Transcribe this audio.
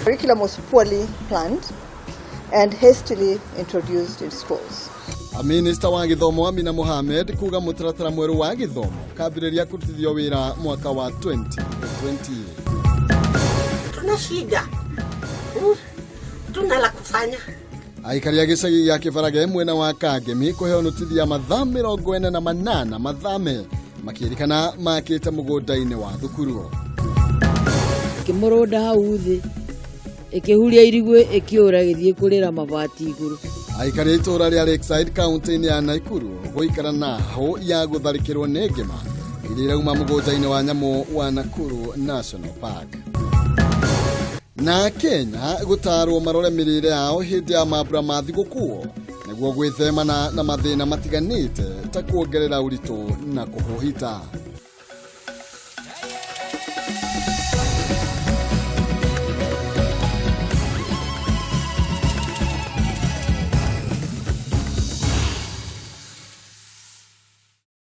Curriculum was poorly planned and hastily introduced in schools. Minista wa gĩthomo Amina Mohamed kuga mũtaratara mwerũ wa gĩthomo kambĩrĩria kũrutithio wĩra mwaka wa 2020. Tuna shida, Tuna la kufanya. Aikari a gĩcagi gĩa Kĩbarage mwena wa Kangemi kũheo notithi ya mathaa 48 mathame makĩrikana makĩte mũgũnda-inĩ wa thukuru. Ĩkĩmũrũnda hau thĩ, ĩkĩhuria irigũ, ĩkĩũra, ĩgĩthiĩ kũrĩra mabati igũrũ. Aikari a itũũra rĩa Lakeside kaunti-inĩ ya Nakuru gũikara na hũ ya gũtharĩkĩrwo nĩ ngĩma iria irauma mũgũnda-inĩ wa nyamũ wa Nakuru National Park. Na Kenya gũtaarwo marore mĩrĩre yao hĩndĩ ya mambura ma thigũkũ nĩguo gwĩthemana na mathĩna matiganĩte ta kuongerera ũritũ na kũhũhita.